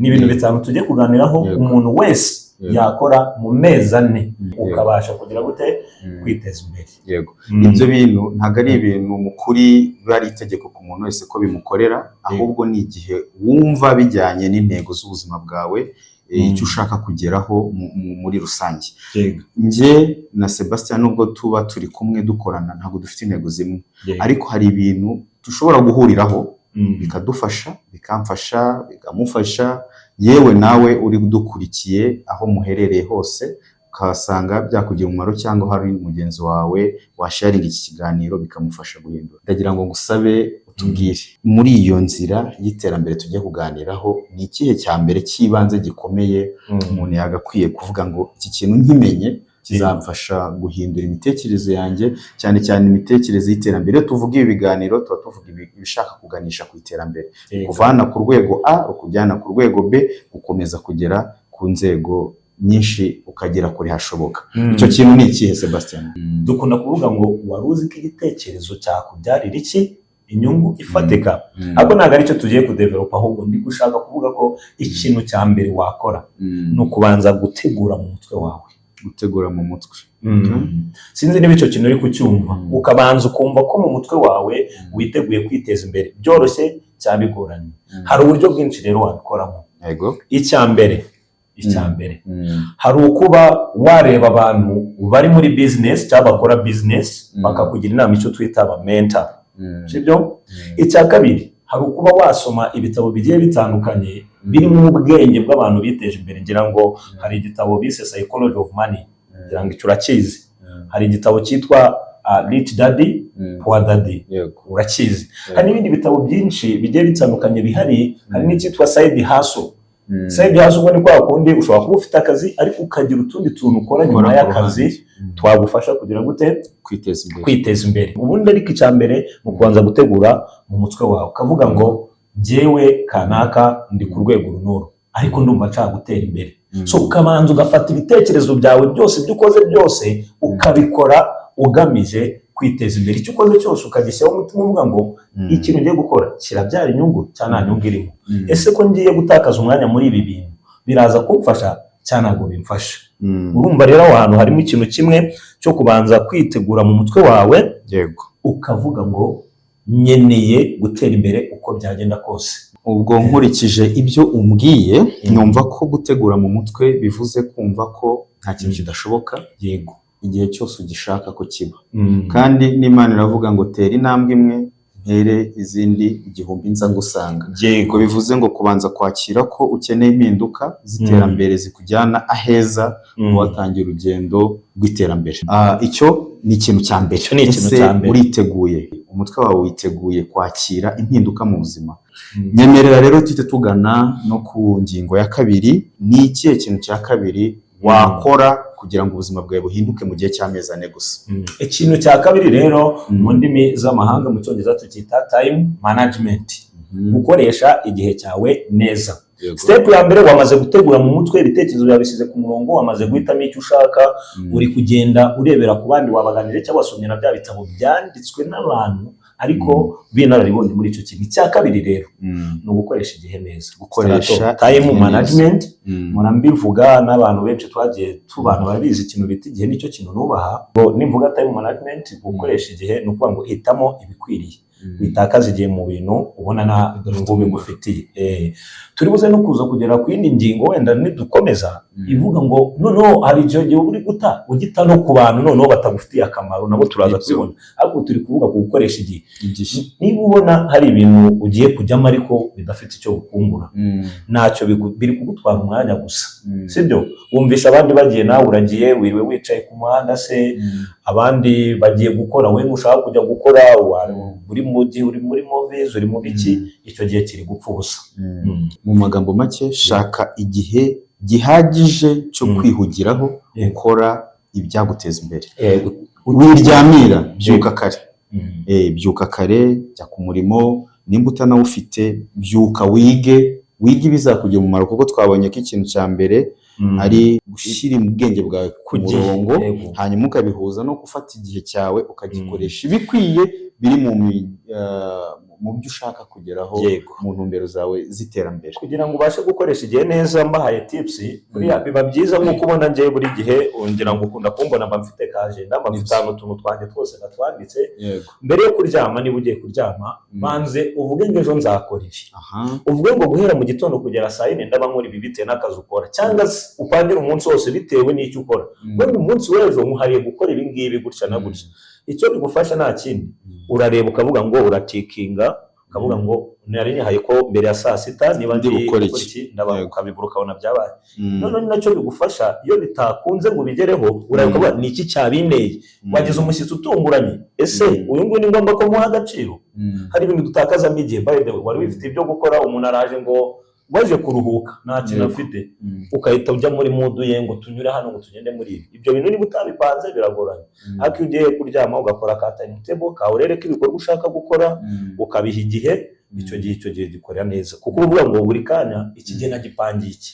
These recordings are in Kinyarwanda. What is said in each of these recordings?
Ni ibintu bitanu tugiye kuganiraho umuntu wese yakora mu mezi 4, ukabasha kugira gute? Kwiteza imbere. Ibyo bintu ntabwo ari ibintu mu kuri biba ari itegeko ku muntu wese ko bimukorera, ahubwo ni igihe wumva bijyanye n'intego z'ubuzima bwawe, icyo ushaka kugeraho muri rusange. Njye na Sebastian, nubwo tuba turi kumwe dukorana, ntabwo dufite intego zimwe, ariko hari ibintu dushobora guhuriraho bikadufasha, bikamfasha, bikamufasha, yewe nawe uri udukurikiye aho muherereye hose, ukahasanga byakugira umumaro, cyangwa hari mugenzi wawe washaringa iki kiganiro bikamufasha guhindura. Ndagira ngo ngusabe utubwire, muri iyo nzira y'iterambere tugiye kuganiraho, ni ikihe cya mbere cy'ibanze gikomeye umuntu yagakwiye kuvuga ngo iki kintu nkimenye kizamfasha guhindura imitekerereze yanjye, cyane cyane imitekerereze y'iterambere? Iyo tuvuga ibi biganiro, tuba tuvuga ibishaka kuganisha ku iterambere, kuvana ku rwego A ukujyana ku rwego B, gukomeza kugera ku nzego nyinshi, ukagera kure hashoboka. Icyo kintu ni ikihe, Sebastian? Dukunda kuvuga ngo wari uzi ko igitekerezo cyakubyarira iki? Inyungu ifatika. Ariko ntabwo aricyo tugiye kudevelopa, ahubwo ndi gushaka kuvuga ko ikintu cya mbere wakora ni ukubanza gutegura mu mutwe wawe. Gutegura mu mutwe. Sinzi niba icyo kintu uri kucyumva. Ukabanza ukumva ko mu mutwe wawe witeguye kwiteza imbere, byoroshye cyangwa bigoranye. Hari uburyo bwinshi rero wabikoramo. Icya mbere, hari ukuba wareba abantu bari muri business cyangwa bakora business bakakugira inama, icyo twita aba mentor, sibyo? Icya kabiri, hari ukuba wasoma ibitabo bigiye bitandukanye birimo ubwenge bw'abantu biteje imbere. Ngira ngo hari igitabo bise Psychology of Money, ngira ngo icyo urakizi. Hari igitabo cyitwa Rich Daddy Poor Daddy, urakizi. Hari n'ibindi bitabo byinshi bigiye bitandukanye bihari. Hari n'icyitwa Side Hustle. Side hustle ubwo ni kwa kundi ushobora kuba ufite akazi, ariko ukagira utundi tuntu ukora nyuma Ukora ku y'akazi ruhande. Twagufasha kugira gute? Kwiteza imbere. Kwiteza imbere. Ubundi ariko icya mbere ni ukubanza gutegura mu mutwe wawe, ukavuga ngo jyewe kanaka ndi ku rwego uru n'uru, ariko ndumva nshaka gutera imbere. So ukabanza ugafata ibitekerezo byawe byose, ibyo ukoze byose ukabikora ugamije kwiteza imbere. Icyo ukoze cyose ukagishyiraho umutima, uvuga ngo ikintu ugiye gukora kirabyara inyungu cyangwa nta nyungu irimo? Ese ko ngiye gutakaza umwanya muri ibi bintu, biraza kumfasha cyangwa ntabwo bimfasha? Urumva rero aho hantu harimo ikintu kimwe cyo kubanza kwitegura mu mutwe wawe, ukavuga ngo nkeneye gutera imbere uko byagenda kose. Ubwo nkurikije ibyo umbwiye, numva ko gutegura mu mutwe bivuze kumva ko nta kintu kidashoboka igihe cyose ugishaka ko kiba. Kandi n'Imana iravuga ngo tera intambwe imwe, ntere izindi 1000 nza ngusanga. Ubwo bivuze ngo kubanza kwakira ko ukeneye impinduka z'iterambere zikujyana aheza, watangira urugendo rw'iterambere. Icyo ni ikintu cya mbere. Icyo ni ikintu Ese cya mbere. uriteguye? Umutwe wawe witeguye kwakira impinduka mu buzima? Nyemerera rero tuhite tugana no ku ngingo ya kabiri. Ni ikihe kintu cya kabiri wakora kugira ngo ubuzima bwawe buhinduke mu gihe cy'amezi 4 gusa? Ikintu cya kabiri rero, mu ndimi z'amahanga, mu Cyongereza tucyita time management, gukoresha igihe cyawe neza. Step ya mbere, wamaze gutegura mu mutwe, ibitekerezo byawe bishyize ku murongo, wamaze guhitamo icyo ushaka, uri kugenda urebera ku bandi, wabaganire cyangwa wasomye na bya bitabo byanditswe n'abantu ariko b'inararibonye muri icyo kintu. Icya kabiri rero ni ugukoresha igihe neza. Gukoresha time igihe neza. management. Mpora mbivuga, n'abantu benshi twagiye tubana barabizi, ikintu bita igihe nicyo kintu nubaha. Ngo nimvuga time management, gukoresha igihe, ni ukuvuga ngo hitamo ibikwiriye, witakaza igihe mu bintu ubona nta nyungu bigufitiye. Turi buze no kuza kugera ku yindi ngingo wenda nidukomeza, ivuga ngo noneho hari igihe uba uri guta, ugita no ku bantu noneho batagufitiye akamaro, nabo turaza kubibona, ariko turi kuvuga ku gukoresha igihe. Igihe. Niba ubona hari ibintu ugiye kujyamo ariko bidafite icyo bikungura, ntacyo biri kugutwara umwanya gusa, sibyo? Wumvisha abandi bagiye, nawe uragiye, wiriwe wicaye ku muhanda se, abandi bagiye gukora, we ntushaka kujya gukora, uri mu gihe uri muri movies, uri mu biki, icyo gihe kiri gupfa ubusa. Mu magambo make, shaka igihe gihagije cyo kwihugiraho, gukora ibyaguteza imbere. Wiryamira, byuka kare. Byuka kare, jya ku murimo nimba utanawufite, byuka wige, wige ibizakugira umumaro, kuko twabonye ko ikintu cya mbere ari gushyira ubwenge bwawe ku Ku gihe, murongo, hanyuma ukabihuza no gufata igihe cyawe ukagikoresha ibikwiye biri mu byo ushaka kugeraho mu ntumbero zawe z'iterambere. Kugira ngo ubashe gukoresha igihe neza, mbahaye tips, buriya biba byiza nk'uko ubona njyewe buri gihe ngira ngo ukunda kumbona, mba mfite ka agenda, mba mfite ahantu utuntu twanjye twose natwanditse. Mbere yo kuryama, niba ugiye kuryama, banze uvuge ngo ejo nzakora ibi, uvuge ngo guhera mu gitondo kugera saa 4 ndaba nkora ibi, bitewe n'akazi ukora, cyangwa se upangire umunsi wose bitewe n'icyo ukora, ngo umunsi w'ejo nkuhariye gukora ibi ngibi gutya na gutya. Icyo bigufasha nta kindi, urareba ukavuga ngo uratickinga, ukavuga ngo nari nihaye ko mbere ya saa 6 niba ndi ndi gukora gukora iki. iki, ndaba ukabibura, ukabona byabaye. Noneho ni nacyo bigufasha, iyo bitakunze ngo ubigereho, urareba ukavuga ni iki cyabinteye? Wagize umushyitsi utunguranye, ese uyu nguyu ni ngombwa ko muha agaciro? Hari ibintu dutakazamo igihe. By the way, wari wifite ibyo gukora, umuntu araje ngo waje kuruhuka, nta kintu afite, ukahita ujya muri mood ye ngo tunyure hano, ngo tugende muri ibi. Ibyo bintu niba utabipanze biragoranye. Ariko iyo ugiye kuryama ugakora ka timetable kawe, urereka ibikorwa ushaka gukora, ukabiha igihe, icyo gihe gikorera neza, kuko uvuga ngo buri kanya iki gihe nagipangiye iki,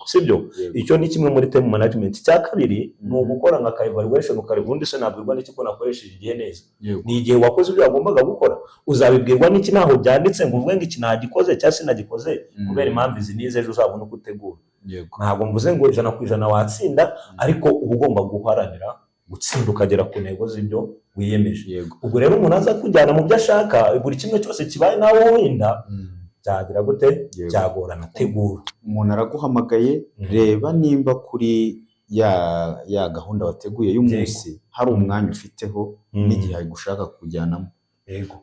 sibyo? Yego. Icyo ni kimwe muri time management. Icya kabiri ni ugukora nka ka evaluation, ukareba ubundi se nabwirwa n'iki ko nakoresheje igihe neza? Ni igihe wakoze ibyo wagombaga gukora, uzabibwirwa n'iki? Ntaho byanditse ngo uvuge ngo iki nagikoze cyangwa sinagikoze kubera impamvu izi n'izi, ejo uzabona uko utegura. Ntabwo mvuze ngo 100% watsinda, ariko uba ugomba guharanira gutsinda, ukagera ku ntego z'ibyo wiyemeje. Ubwo rero umuntu aza kujyana mu byo ashaka, buri kimwe cyose kibaye nawe wenda byagira gute? Byagorana. Tegura. Umuntu araguhamagaye, reba nimba kuri ya gahunda wateguye y'umunsi hari umwanya ufiteho n'igihe agushaka kujyanamo.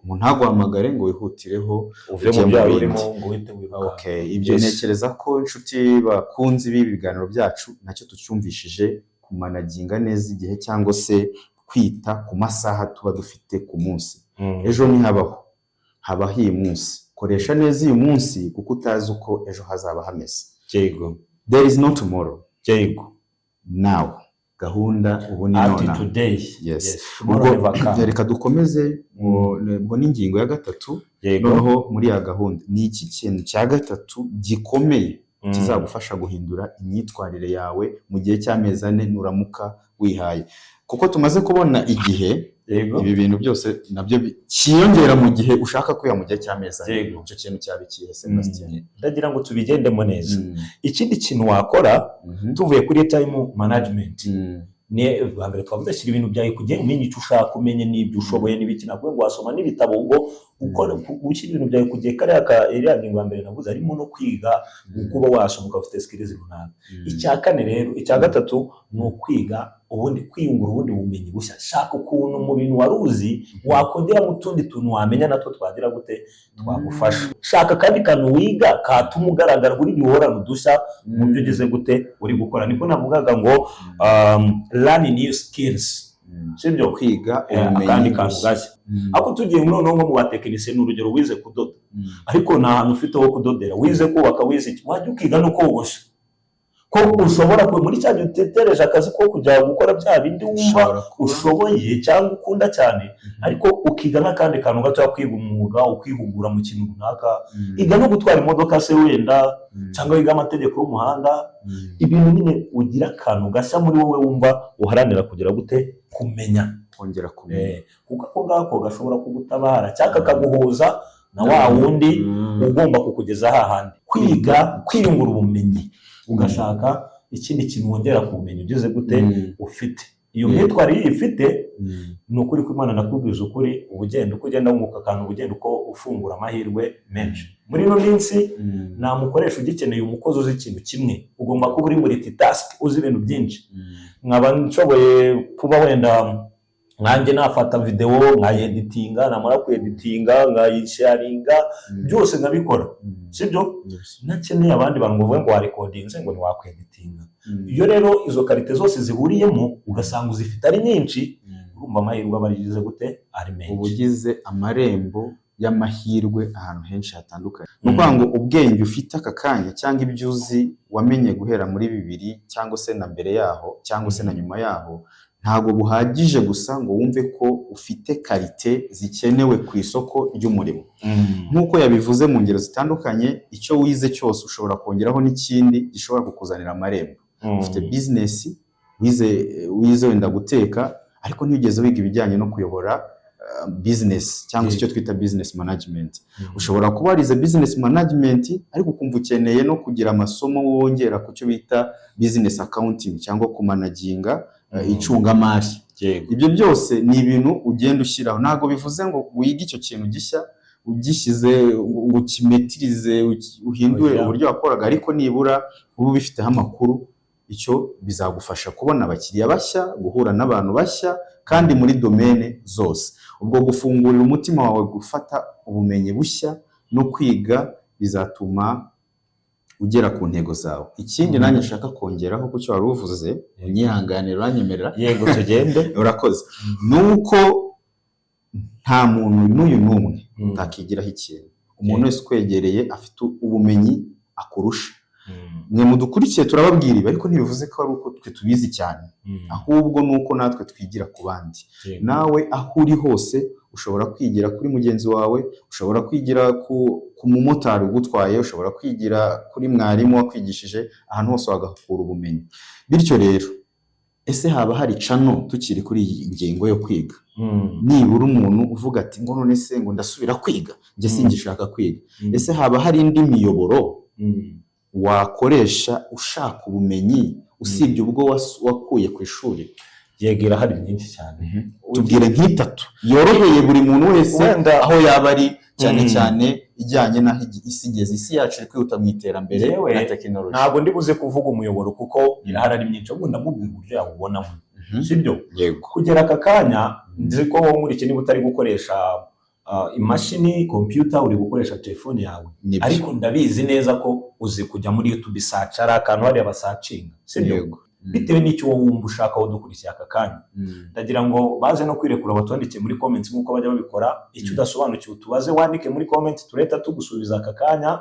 Umuntu ntaguhamagare ngo wihutireho uve ujye mu mu byawe bindi. urimo ngo uhite wirukanka. Okay, ibyo ntekereza ko inshuti bakunzi b'ibi biganiro byacu nacyo tucyumvishije, kumanaginga neza igihe cyangwa se kwita ku masaha tuba dufite ku munsi. Ejo ntihabaho, habaho iyi munsi. Koresha neza uyu munsi kuko utazi uko ejo hazaba hameze. There is no tomorrow. Now, gahunda ubu ni Ati nonaha. today. Yes. Tomorrow Ubwo never come. reka dukomeze ngo n'ingingo ya gatatu. Noneho muri ya gahunda, ni iki kintu cya gatatu gikomeye kizagufasha guhindura imyitwarire yawe mu gihe cy'amezi 4 nuramuka wihaye? Kuko tumaze kubona igihe, ibi bintu byose nabyo cyiyongera mu gihe ushaka kwiha mu gihe cy'amezi 4. Icyo kintu cyaba ikihe, Sebastien? Ndagira ngo tubigendemo neza. Ikindi kintu wakora, tuvuye kuri time management, ni bwa mbere twavuze, shyira ibintu byawe kugira umenye icyo ushaka, umenye n'ibyo ushoboye n'ibiki. Ntabwo ngo wasoma n'ibitabo ngo ukore gushyira ibintu byawe ku gihe. Kariya ka iriya ngingo ya mbere navuze harimo no kwiga, kuba wasoma ukaba ufite skills runaka. Icya kane rero, icya gatatu ni ukwiga ubundi, kwiyungura ubundi bumenyi bushya. Shaka ukuntu mu bintu wari uzi wakongeramo utundi tuntu wamenya natwo twagira gute, twagufasha. Shaka akandi kantu wiga katuma ugaragara buri gihe, uhorana udushya mu byo ugeze gute uri gukora. Niko navugaga ngo learn new skills, sibyo? Kwiga ubumenyi akandi kantu bushya. gashya. Ariko tugiye noneho nko mu batekinisiye, ni urugero, wize kudoda ariko nta hantu ufite ho kudodera, wize kubaka, wize iki, wajya ukiga no kogosha, ko ushobora muri cya gihe utegereje akazi ko kujya gukora bya bindi wumva Ushobora kuba ushoboye cyangwa ukunda cyane, ariko ukiga n'akandi kantu gatoya, kwiga umwuga, ukihugura mu kintu runaka. Iga no gutwara imodoka se wenda, cyangwa wiga amategeko y'umuhanda. Ibintu nyine ugira akantu gashya muri wowe wumva uharanira kugira gute, kumenya. Kongera kumenya. Kuko ako ngako gashobora kugutabara cyangwa kakaguhuza na wa wundi ugomba kukugeza hahandi. Kwiga, kwiyungura ubumenyi, ugashaka ikindi kintu wongera ku bumenyi ugeze gute ufite. Iyo myitwarire iyo ifite, ni ukuri ko Imana, nakubwiza ukuri, uba ugenda uko ugenda wunguka akantu, uba ugenda uko ufungura amahirwe menshi. Muri ino minsi nta mukoresha ugikeneye umukozi uzi ikintu kimwe, ugomba kuba uri multitask, uzi ibintu byinshi. Nkaba nshoboye kuba wenda nkanjye nafata videwo nkayeditinga, namara kuyeditinga nkayisharinga, byose nkabikora, sibyo? Ntakeneye abandi bantu ngo uvuge ngo warecordinze ngo ntiwakweditinga. Iyo rero izo qualité zose zihuriyemo, ugasanga uzifite ari nyinshi, urumva amahirwe aba arigize gute, ari Uba menshi. ugize amarembo y'amahirwe ahantu henshi hatandukanye. Ni ukuvuga ngo ubwenge ufite aka kanya cyangwa ibyo uzi wamenye guhera muri bibiri cyangwa se na mbere yaho cyangwa se na nyuma yaho, ntabwo buhagije gusa ngo wumve ko ufite qualité zikenewe ku isoko ry'umurimo. Nk'uko yabivuze mu ngero zitandukanye, icyo wize cyose ushobora kongeraho n'ikindi gishobora kukuzanira amarembo. Ufite bizinesi, wize wenda guteka, ariko ntiwigeze wiga ibijyanye no kuyobora. business cyangwa se icyo twita business management. Ushobora kuba warize business management, ariko ukumva ukeneye no kugira amasomo wongera ku cyo bita business accounting cyangwa kumanaginga icungamari. Ibyo byose ni ibintu ugenda ushyiraho. Ntabwo bivuze ngo wige icyo kintu gishya ugishyize ngo ukimetirize, uhindure uburyo wakoraga, ariko nibura ube ubifiteho amakuru. Icyo bizagufasha kubona abakiriya bashya, guhura n'abantu bashya, kandi muri domaine zose. Ubwo gufungurira umutima wawe gufata ubumenyi bushya no kwiga bizatuma ugera ku ntego zawe. Ikindi nanjye nshaka kongeraho ku cyo wari uvuze, unyihanganire, uranyemerera? Yego, tugende. Urakoze. Ni uko nta muntu n'uyu n'umwe utakigiraho ikintu. Umuntu wese ukwegereye afite ubumenyi akurusha. Mwe mudukurikiye, turababwira ibi, ariko ntibivuze ko ari uko twe tubizi cyane, ahubwo ni uko natwe twigira ku bandi. Nawe aho uri hose ushobora kwigira kuri mugenzi wawe, ushobora kwigira ku mumotari ugutwaye, ushobora kwigira kuri mwarimu wakwigishije. Ahantu hose wagakura ubumenyi. Bityo rero, ese haba hari channel, tukiri kuri iyi ngingo yo kwiga, nibura umuntu uvuga ati ngo none se ngo ndasubira kwiga, njye singishaka kwiga, ese haba hari indi miyoboro wakoresha ushaka ubumenyi usibye ubwo wakuye ku ishuri? Yego, irahari myinshi cyane. Tubwire nk'itatu yoroheye buri muntu wese aho yaba ari, cyane cyane ijyanye n'aho isi igeze. Isi yacu iri kwihuta mu iterambere Yewe, na tekinoloji. ntabwo ndi buze kuvuga umuyoboro kuko irahari ari myinshi, ahubwo ndamubwira uburyo yawubonamo, sibyo? Yego. Kugera aka kanya nzi ko wowe nkurikiye, niba utari gukoresha imashini, computer, uri gukoresha telefone yawe, Nibyo. ariko ndabizi neza ko uzi kujya muri YouTube search, ari akantu hariya basearchinga, sibyo? Yego. Bitewe n'icyo wowe wumva ushaka, aho dukurikiye aka kanya, ndagira ngo baze no kwirekura batwandikiye muri comments nk'uko bajya babikora. Icyo udasobanukiwe utubaze, wandike muri comments, turahita tugusubiza aka kanya.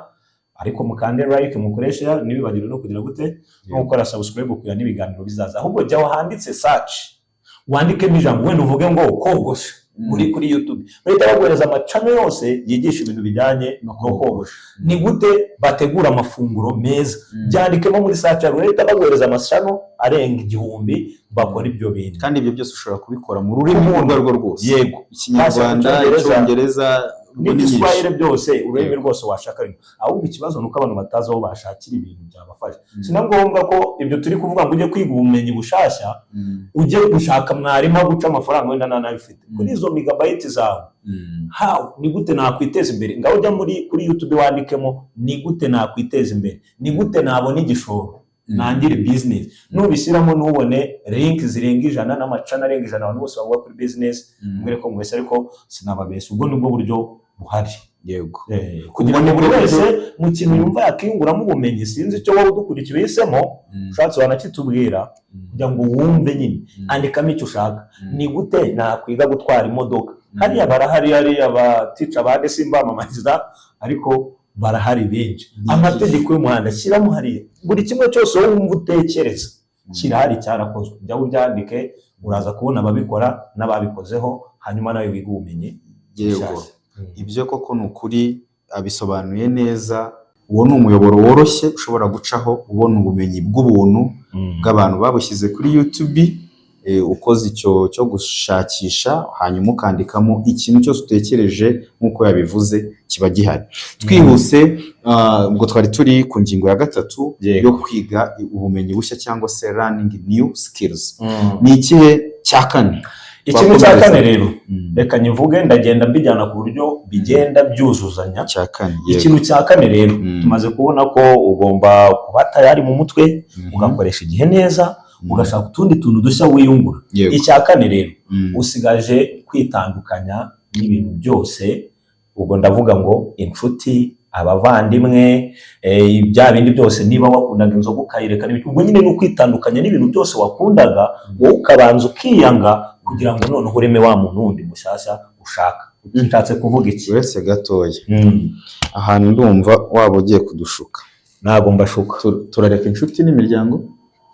Ariko mukande like, mukoreshe, ntibibagirwe no kugira gute, no gukora subscribe kugira n'ibiganiro bizaza. Ahubwo jya aho handitse search, wandikemo ijambo, wenda uvuge ngo kogosha, uri kuri YouTube bahita baguhereza amachannel yose yigisha ibintu bijyanye no kogosha. Ni gute bategura amafunguro meza, byandikemo muri search, bahita baguhereza amachannel arenga 1000 bakora ibyo bintu. Kandi ibyo byose ushobora kubikora mu rurimi urwo ari rwo rwose. Yego. Ikinyarwanda, Icyongereza, Icyongereza, ubwo ni nyinshi. N'igiswahili, byose, ururimi rwose washaka rimwe. Ahubwo ikibazo ni uko abantu batazi aho bashakira ibintu byabafasha. Si na ngombwa ko ibyo turi kuvuga ngo ujye kwiga ubumenyi bushashya, ujye gushaka mwarimu aguca amafaranga wenda nta nabifite. Kuri izo megabyte zawe, how, ni gute nakwiteza imbere? Ngaho ujya muri kuri YouTube wandikemo ni gute nakwiteza imbere, ni gute nabona igishoro nangire business. Nubishyiramo ntubone link zirenga 100 n'amachannel arenga 100, abantu bose bavuga kuri business. Mbwire ko mwese, ariko sinababeshya, ubwo nibwo buryo buhari. Kugira ngo buri wese mu kintu yumva yakiyunguramo ubumenyi. Sinzi icyo wowe udukurikiye uhisemo, ushatse wanakitubwira, kugira ngo wumve nyine. Andikamo icyo ushaka: ni gute nakwiga gutwara imodoka? Hariya barahari, hariya abateacher bande, simbamamariza, ariko barahari benshi. Amategeko y'umuhanda, shyiramo hariya. Buri kimwe cyose wowe wumva utekereza kirahari, cyarakozwe. Jya ubyandike, uraza kubona ababikora n'ababikozeho, hanyuma nawe wiga ubumenyi bushyashya. Ibyo koko ni ukuri, abisobanuye neza. Uwo ni umuyoboro woroshye ushobora gucaho ubona ubumenyi bw'ubuntu bw'abantu babushyize kuri YouTube. Ukoze icyo cyo gushakisha, hanyuma ukandikamo ikintu cyose utekereje, nk'uko yabivuze, kiba gihari. Twihuse, ubwo twari turi ku ngingo ya gatatu yo kwiga ubumenyi bushya cyangwa se learning new skills. Ni ikihe cya kane? Ikintu cya kane rero, reka nyivuge, ndagenda mbijyana ku buryo bigenda byuzuzanya. Cya kane, yego. Ikintu cya kane rero, tumaze kubona ko ugomba kuba tayari mu mutwe, ugakoresha igihe neza, ugashaka utundi tuntu dushya wiyungura. Icya kane rero, usigaje kwitandukanya n'ibintu byose. Ubwo ndavuga ngo inshuti, abavandimwe, bya bindi byose, niba wakundaga inzoga ukayireka n'ibiki. Ubwo nyine ni ukwitandukanya n'ibintu byose wakundaga, wowe ukabanza ukiyanga kugira ngo noneho ureme wa muntu wundi mushyashya ushaka. Nshatse kuvuga iki? Uretse gatoya, ahantu ndumva waba ugiye kudushuka. Ntabwo mbashuka. Turareka inshuti n'imiryango?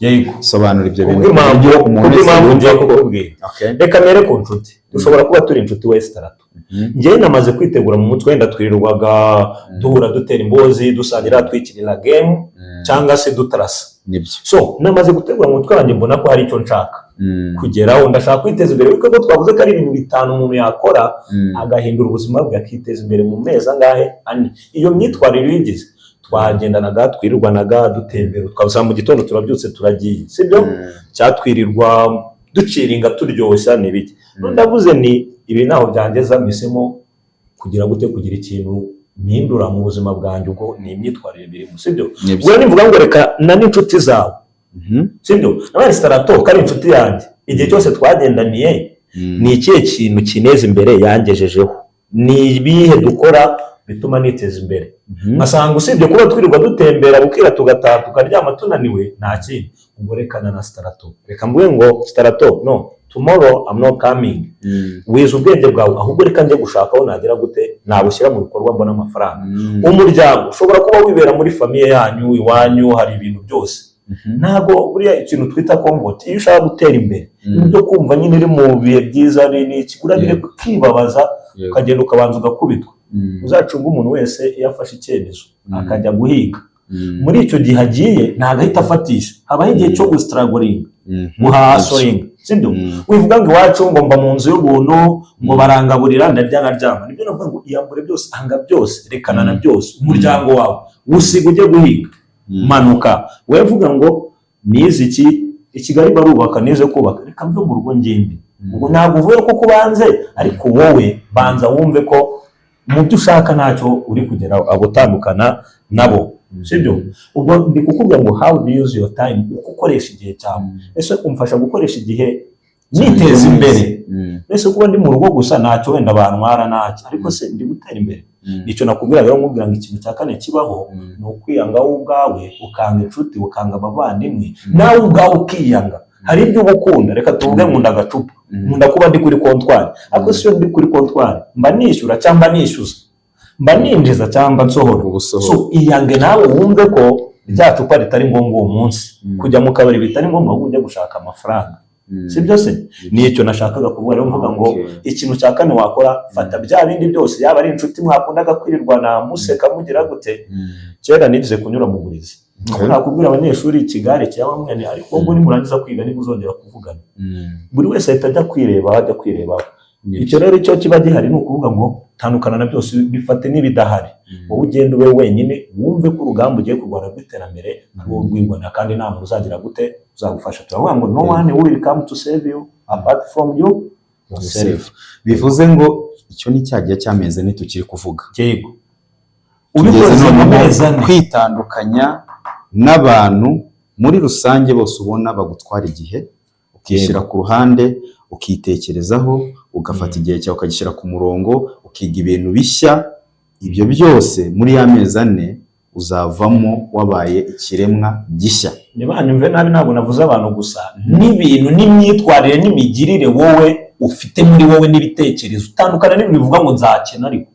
Yego. Sobanura ibyo bintu Kubw'impamvu, ku buryo umuntu wese kubw'impamvu yumva ngiye ko kukubwira. Reka mere ku nshuti. Dushobora kuba turi inshuti wese taratu. Njyewe namaze kwitegura mu mutwe, wenda twirirwaga duhura, dutera imbozi, dusangira, twikinira game cyangwa se dutarasa. Nibyo. So namaze gutegura mu mutwe wanjye, mbona ko hari icyo nshaka. Kugeraho, ndashaka kwiteza imbere, kuko twavuze ko ari ibintu bitanu umuntu yakora agahindura ubuzima bwe, akiteza imbere mu mezi angahe? 4. Iyo myitwarire uyigize, twagendanaga, twirirwanaga dutembera, twabusanga mu gitondo turabyutse turagiye, sibyo? Cyatwirirwa duciringa, turyoshya n'ibiki. None ndavuze ni ibi ntaho byangeza, mpisemo kugira gute? Kugira ikintu mpindura mu buzima bwanjye. Ubwo ni imyitwarire birimo, sibyo? Nibyo. Ubwo nivuga ngo reka na n'inshuti zawe, sibyo? Nabaye sitarato ko ari inshuti yanjye igihe cyose twagendaniye, ni ikihe kintu kineza imbere yangejejeho? Ni ibihe dukora bituma niteza imbere? Nkasanga usibye kuba twirirwa dutembera, bukira tugataha tukaryama tunaniwe, nta kindi. Ubwo rekana na sitarato, reka mvuge ngo sitarato, no, tomorrow I'm not coming. Wize ubwenge bwawe, ahubwo reka njye gushaka aho nagera gute, nabushyira mu bikorwa, mbona amafaranga. Umuryango, ushobora kuba wibera muri famille yanyu, iwanyu hari ibintu byose. Ntabwo buriya ikintu twita comfort, iyo ushaka gutera imbere, ibyo kumva nyine uri mu bihe byiza ni iki, urabireka ukibabaza, ukagenda ukabanza ugakubitwa. Uzacunga umuntu wese iyo afashe icyemezo akajya guhiga, muri icyo gihe agiye ntabwo ahita afatisha, habaho igihe cyo gustrugglinga, guhustlinga, sibyo? Wivuga ngo iwacu ngo mba mu nzu y'ubuntu, ngo barangaburira, ndarya nkaryama. Nibyo navuga ngo iyambure byose, anga byose, rekana na byose, umuryango wawe usiga ujye guhiga. Manuka wowe vuga ngo nize iki, i Kigali barubaka, nize kubaka, reka mve mu rugo ngende. Ubwo ntabwo uvuye ko kubanze, ariko wowe banza wumve ko mu byo ushaka ntacyo uri kugera, abo utandukana nabo, sibyo? Ubwo ndi kukubwira ngo how do you use your time, uko ukoresha igihe cyawe. Ese umfasha gukoresha igihe niteza imbere? Ese kuba ndi mu rugo gusa ntacyo wenda bantwara, ntacyo, ariko se ndi gutera imbere? Nicyo nakubwira rero, nkubwira ngo ikintu cya kane kibaho ni ukwiyanga wowe ubwawe, ukanga inshuti, ukanga abavandimwe, nawe ubwawe ukiyanga. Hari ibyo uba ukunda, reka tuvuge nkunda agacupa, nkunda kuba ndi kuri kontwari, ariko si iyo ndi kuri kontwari mba nishyura cyangwa nishyuza, mba ninjiza cyangwa nsohora? Ubusohora. So iyange nawe, wumve ko rya cupa ritari ngombwa uwo munsi, kujya mu kabari bitari ngombwa, ahubwo ujya gushaka amafaranga. Si byo se? Nicyo nashakaga kuvuga rero, mvuga ngo ikintu cya kane wakora, fata bya bindi byose, yaba ari inshuti mwakundaga kwirirwana museka mugira gute. Kera nigeze kunyura mu burezi. Nakubwira abanyeshuri ikigare cyangwa mwene, ariko ubwo nimurangiza kwiga ntimuzongera kuvugana. Buri wese ahita ajya kwireba, ajya kwirebaho. Icyo rero icyo kiba gihari ni ukuvuga ngo tandukana na byose, bifate n'ibidahari, wowe ugenda ube wenyine, wumve ko urugamba ugiye kurwana rw'iterambere ari wowe urwibona, kandi nta muntu uzagira gute uzagufasha. Turavuga ngo no one will come to save you apart from you yourself. Bivuze ngo icyo ni cya gihe cy'amezi 4 tukiri kuvuga. Yego. Tugeze Ubikoze mu noneho mezi 4. kwitandukanya n'abantu muri rusange bose ubona bagutwara igihe, ukishyira ku ruhande, ukitekerezaho, ugafata igihe cyawe ukagishyira ku murongo, ukiga ibintu bishya. Ibyo byose muri ya mezi 4 uzavamo wabaye ikiremwa gishya. Ntibanyumve nabi, ntabwo navuze abantu gusa, n'ibintu n'imyitwarire n'imigirire wowe ufite muri wowe n'ibitekerezo. Utandukana n'ibintu bivuga ngo nzakena, ariko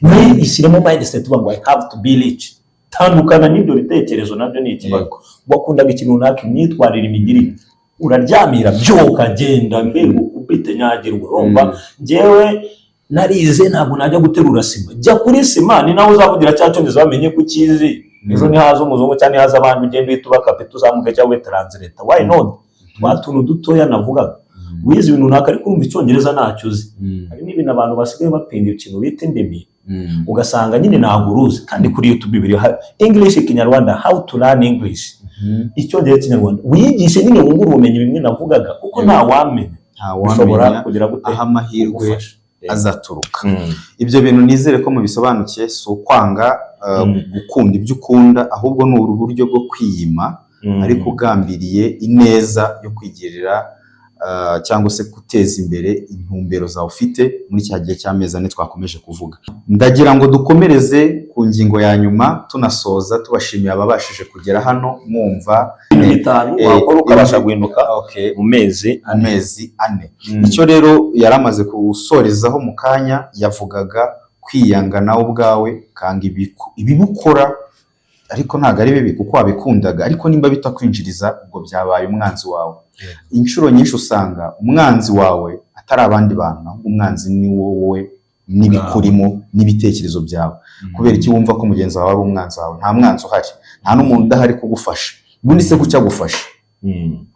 muri ishyiremo mindset uvuga ngo I have to be rich. Tandukana n'ibyo bitekerezo, nabyo ni ikibazo. Wakundaga ikintu runaka, imyitwarire, imigirire, uraryamira, byuka, genda, mbega ukubite, nyagirwa. Urumva, njyewe narize, ntabwo najya guterura sima. Jya kuri sima, ni nawe uzavugira cya cyongereza bamenye ko ukizi. Ejo nihaza umuzungu cyangwa nihaza abandi, ugenda uhita uba kapita, uzamuke cyangwa ube translator, why not? Twa tuntu dutoya navugaga, wize ibintu runaka ariko urumva icyongereza ntacyo uzi. Hari n'ibintu abantu basigaye bapinga, ikintu bita indimi, ugasanga nyine ntabwo uruzi, kandi kuri YouTube biri English Kinyarwanda, how to learn English, icyongereza Kinyarwanda, wiyigishe nyine, wungure ubumenyi, bimwe navugaga, kuko nta wamenya bishobora Ntawamenya kugira gute aho amahirwe kugufasha azaturuka. Ibyo bintu nizere ko mubisobanukiye. Si ukwanga gukunda ibyo ukunda, ahubwo ni uburyo bwo kwiyima, ariko ugambiriye ineza yo kwigirira cyangwa se guteza imbere intumbero zawe ufite muri cya gihe cy'amezi 4 twakomeje kuvuga. Ndagira ngo dukomereze ku ngingo ya nyuma, tunasoza, tubashimiye ababashije kugera hano mwumva. Ibintu bitanu wakora ukabasha guhinduka mu mezi mu 4. mezi 4. Icyo rero yari amaze gusorezaho mu kanya, yavugaga kwiyanga nawe ubwawe, ukanga ibibi ukora, ariko ntabwo ari bibi kuko wabikundaga, ariko nimba bitakwinjiriza, ubwo byabaye umwanzi wawe. Inshuro nyinshi usanga umwanzi wawe atari abandi bantu, ahubwo umwanzi ni wowe n'ibikurimo n'ibitekerezo byawe. Kubera iki wumva ko mugenzi wawe ari umwanzi wawe? Nta mwanzi uhari, nta n'umuntu udahari kugufasha. Ubundi se kuki agufasha?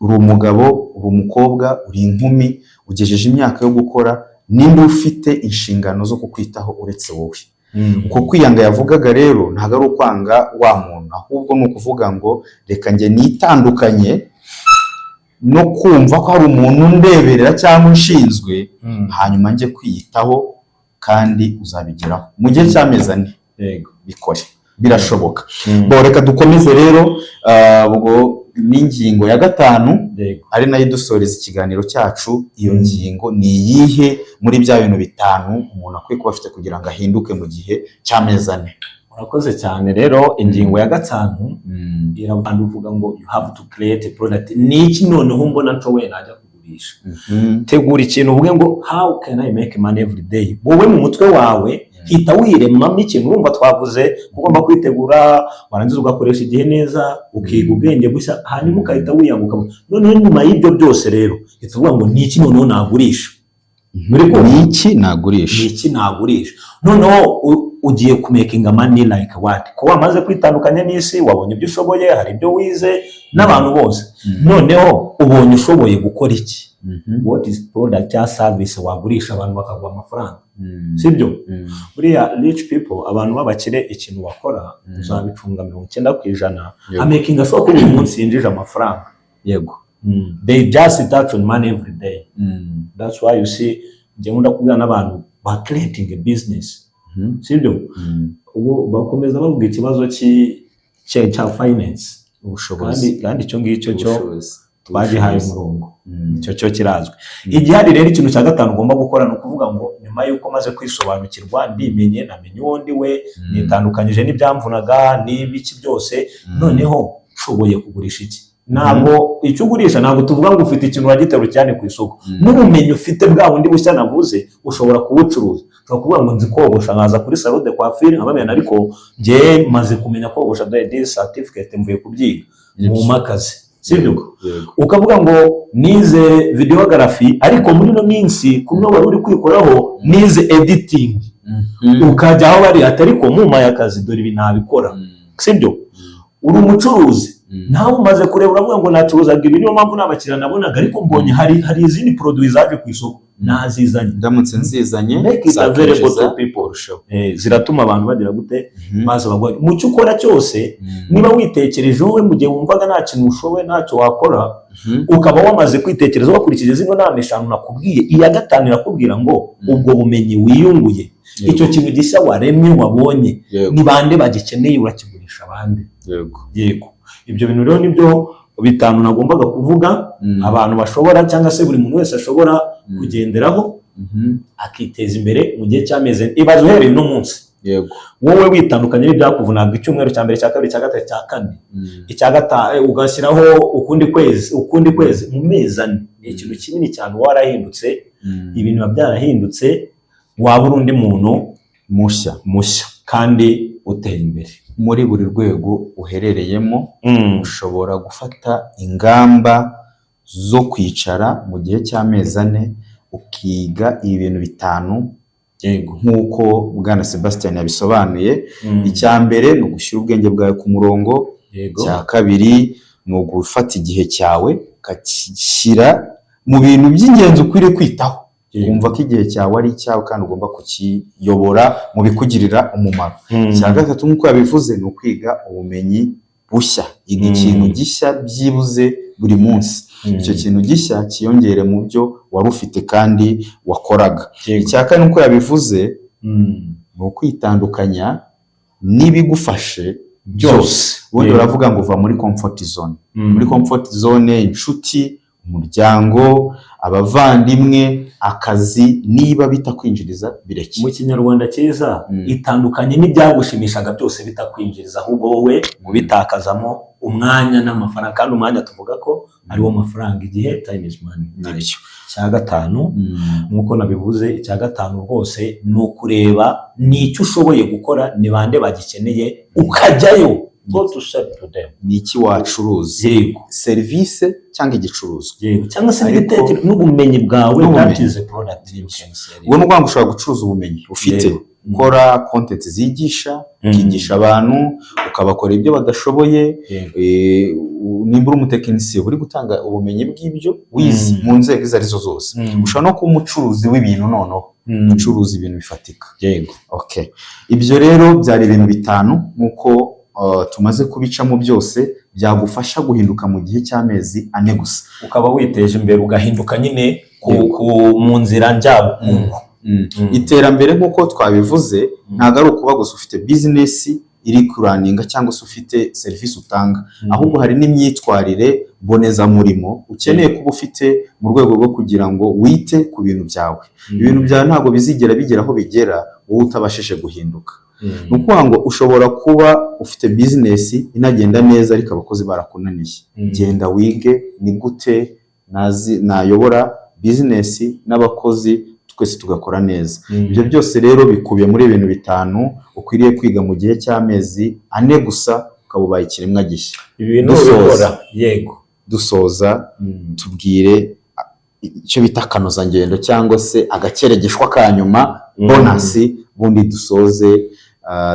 Uri umugabo, uri umukobwa, uri inkumi, ugejeje imyaka yo gukora, ninde ufite inshingano zo kukwitaho uretse wowe? Uko kwiyanga yavugaga rero ntabwo ari ukwanga wa muntu, ahubwo ni ukuvuga ngo reka njye nitandukanye no kumva ko hari umuntu undeberera cyangwa unshinzwe, hanyuma njye kwiyitaho. Kandi uzabigeraho mu gihe cy'amezi 4. Bikore, birashoboka. Bo reka dukomeze rero, ubwo n'ingingo ya gatanu, ari nayo idusoreza ikiganiro cyacu. Iyo ngingo ni iyihe muri bya bintu bitanu umuntu akwiye kuba afite kugira ngo ahinduke mu gihe cy'amezi 4? Murakoze cyane. Rero ingingo ya gatanu irabanza uvuga ngo you have to create a product. Ni iki noneho mbona nshoboye najya kugurisha? Tegura ikintu, uvuge ngo "How can I make money every day?" Wowe mu mutwe wawe hita wiremamo ikintu. Urumva twavuze ko ugomba kwitegura, warangiza ugakoresha igihe neza, ukiga ubwenge bushya, hanyuma ugahita wiyanguka. Noneho nyuma y'ibyo byose rero hita uvuga ngo ni iki noneho nagurisha? Muri kumva? Ni iki nagurisha? Ni iki nagurisha? Noneho ugiye kumakinga money like what? Ko wamaze kwitandukanya n'isi, wabonye ibyo ushoboye, hari ibyo wize n'abantu bose, noneho ubonye ushoboye gukora iki? What is product cyangwa service wagurisha abantu bakaguha amafaranga? Sibyo? Buriya rich people, abantu b'abakire, ikintu bakora, uzabicunga 90%, amakinga sure ko buri munsi yinjije amafaranga. They just touch on money every day. That's why you see njye nkunda kubwira n'abantu ba creating a business, sibyo? Ubu bakomeza bavuga ikibazo cya finance. Ubushobozi. Kandi icyo ngicyo cyo Ubushobozi. twagihaye Ubushobozi. umurongo, icyo cyo kirazwi. Igihari rero, ikintu cya gatanu ugomba gukora ni ukuvuga ngo nyuma y'uko maze kwisobanukirwa, ndimenye, namenye uwo ndi we, nitandukanyije n'ibyamvunaga n'ibiki byose, noneho nshoboye kugurisha iki? Ntabwo icyo ugurisha, ntabwo tuvuga ngo ufite ikintu uragiterura cyane ku isoko. N'ubumenyi ufite bwa bundi bushya navuze ushobora kubucuruza. Ushobora kuvuga ngo nzi kogosha, nkaza kuri salon de coiffure nkabamenya, ariko njye maze kumenya kogosha, dore this certificate, mvuye kubyiga, mumpe akazi, sibyo? Yego. Ukavuga ngo nize videography, ariko muri ino minsi kumwe wari uri kwikoraho nize editing, ukajya aho bari ati ariko mumpaye akazi, dore ibi nabikora, sibyo? Uri umucuruzi, nawe umaze kureba uravuga ngo nacuruzaga ibi, niyo mpamvu nta bakiriya nabonaga, ariko mbonye hari izindi produit zaje ku isoko, nazizanye. Ndamutse nzizanye Make it available to zakinjiza people. kurushaho. Ziratuma abantu bagira gute? Maze bagwa mu cyo ukora cyose. Niba witekereje wowe mu gihe wumvaga nta kintu ushoboye, ntacyo wakora, ukaba wamaze kwitekereza wakurikije zino nama eshanu nakubwiye, iya gatanu irakubwira ngo ubwo bumenyi wiyunguye, icyo kintu gishya waremye, wabonye, ni bande bagikeneye? Urakigurisha abandi? Yego. Yego, ibyo bintu rero nibyo bitanu nagombaga kuvuga abantu bashobora, cyangwa se buri muntu wese ashobora kugenderaho akiteza imbere mu gihe cy'amezi. Ibaze uhereye uno munsi, wowe witandukanye n'ibyakuvunaga, icyumweru cya mbere, cya kabiri, cya gatatu, cya kane, icya gatanu, ugashyiraho ukundi kwezi, ukundi kwezi, mu mezi 4 ni ikintu kinini cyane uba warahindutse. Ibintu biba byarahindutse, waba uri undi muntu mushya. Mushya kandi uteye imbere. Muri buri rwego uherereyemo ushobora gufata ingamba zo kwicara mu gihe cy'amezi 4 ukiga ibintu bitanu nk'uko Bwana Sebastian yabisobanuye. Icya mbere ni ugushyira ubwenge bwawe ku murongo. Icya kabiri ni ugufata igihe cyawe ukagishyira mu bintu by'ingenzi ukwiriye kwitaho, wumva ko igihe cyawe ari icyawe kandi ugomba kukiyobora mu bikugirira umumaro. Icya gatatu, nk'uko yabivuze, ni ukwiga ubumenyi bushya. Iga ikintu gishya byibuze buri munsi, icyo kintu gishya cyiyongere mu byo wari ufite kandi wakoraga. Icya kane, nk'uko yabivuze, ni ukwitandukanya n'ibigufashe byose. Ubundi baravuga ngo uva muri comfort zone. Muri comfort zone, inshuti, umuryango, abavandimwe, akazi, niba bitakwinjiriza bireke. Mu Kinyarwanda cyiza, itandukanye n'ibyagushimishaga byose bitakwinjiriza, ahubwo wowe ubitakazamo umwanya n'amafaranga. Kandi umwanya tuvuga ko ari wo mafaranga, igihe, time is money. Nibyo. Icya gatanu, nk'uko nabivuze, icya gatanu rwose ni ukureba ni icyo ushoboye gukora, ni bande bagikeneye, ukajyayo, go to sell to them. Ni iki wacuruza? Serivisi cyangwa igicuruzwa. Yego, cyangwa se n'ibitekerezo n'ubumenyi bwawe. N'ubumenyi. That is a product you can sell. Ubwo ni ukuvuga ngo ushobora gucuruza ubumenyi ufite. Yego. Ukora content zigisha, ukigisha abantu, ukabakora ibyo badashoboye. Nimba uri umutekinisiye, uri gutanga ubumenyi bw'ibyo wize mu nzego izo arizo zose. Ushobora no kuba umucuruzi w'ibintu, noneho ucuruza ibintu bifatika. Okay. Ibyo rero byari ibintu bitanu nk'uko tumaze kubicamo byose, byagufasha guhinduka mu gihe cy'amezi 4 gusa. Ukaba witeje imbere, ugahinduka nyine mu nzira njyabukungu. Iterambere nk'uko twabivuze ntabwo ari ukuba gusa ufite bizinesi iri kurunninga cyangwa se ufite serivisi utanga, ahubwo hari n'imyitwarire mbonezamurimo ukeneye kuba ufite mu rwego rwo kugira ngo wite ku bintu byawe. Ibintu byawe ntabwo bizigera bigera aho bigera wowe utabashije guhinduka. Ni ukuvuga ngo ushobora kuba ufite bizinesi inagenda neza, ariko abakozi barakunaniye. Genda wige ni gute nayobora bizinesi n'abakozi, twese tugakora neza. Ibyo byose rero bikubiye muri ibintu bitanu ukwiriye kwiga mu gihe cy'amezi 4 gusa, ukaba ubaye ikiremwa gishya. Ibi bintu Dusoza. ubikora, yego. Dusoza, tubwire icyo bita akanozangendo cyangwa se agakeregeshwa ka nyuma, bonus, ubundi dusoze,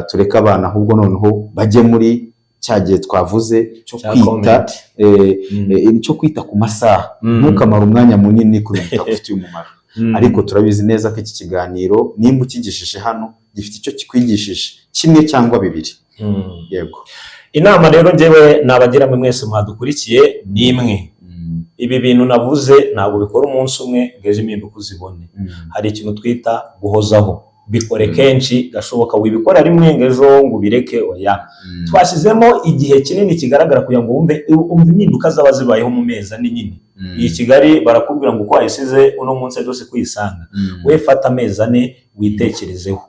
tureke abana ahubwo noneho bajye muri cya gihe twavuze cyo Cya kwita comment. cyo kwita ku masaha. Ntukamare umwanya munini ku bintu bitagufitiye umumaro. Ariko turabizi neza ko iki kiganiro, nimba ukigejeje hano, gifite icyo kikwigishije, kimwe cyangwa bibiri. Yego. Inama rero njyewe nabagira mwe mwese mwadukurikiye ni imwe. Ibi bintu navuze ntabwo bikora umunsi umwe ngo ejo impinduka uzibone. Hari ikintu twita guhozaho. Bikore kenshi gashoboka. Wibikora rimwe ngo ejo ngo ubireke, oya. Twashyizemo igihe kinini kigaragara kugira ngo wumve impinduka zaba zibayeho mu mezi 4 nyine. Iyi Kigali barakubwira ngo uko wayisize uno munsi ejo si kuyisanga. We fata amezi 4 witekerezeho.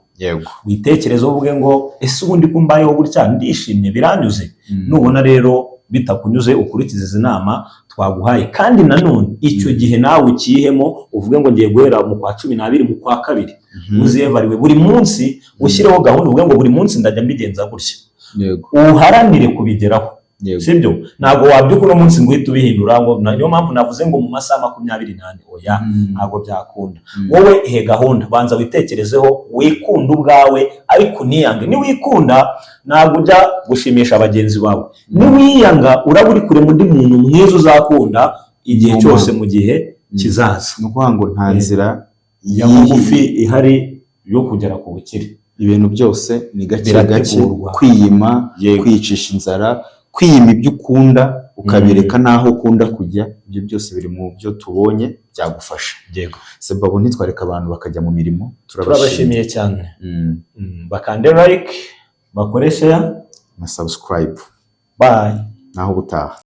Witekerezeho uvuge ngo: "Ese ubundi ko mbayeho gutya ndishimye, biranyuze?" Nubona rero bitakunyuze, ukurikize izi nama twaguhaye. Kandi nanone icyo gihe nawe ukihemo, uvuge ngo ngiye guhera mu kwa 12, mu kwa kabiri, uzievaluate buri munsi, ushyireho gahunda, uvuge ngo buri munsi ndajya mbigenza gutya. Uharanire kubigeraho. Sibyo? Ntabwo wabyuka uno munsi ngo uhite ubihindura, ngo niyo mpamvu navuze ngo mu masaha 24, oya, ntabwo byakunda. Wowe ihe gahunda, banza witekerezeho, wikunde ubwawe, ariko uniyange. Niwikunda ntabwo ujya gushimisha bagenzi bawe. Niwiyanga uraba uri kurema undi muntu mwiza uzakunda igihe cyose mu gihe kizaza. Ni ukuvuga ngo nta nzira ya bugufi ihari yo kugera ku bukire. Ibintu byose ni gake gake. Birategurwa. Kwiyima, kwiyicisha inzara, kwiyima ibyo ukunda ukabireka n'aho ukunda kujya, ibyo byose biri mu byo tubonye byagufasha. Sebabo, ntitwareka abantu bakajya mu mirimo. Turabashimiye cyane. Bakande like, bakore share na subscribe. Bye. Naho ubutaha.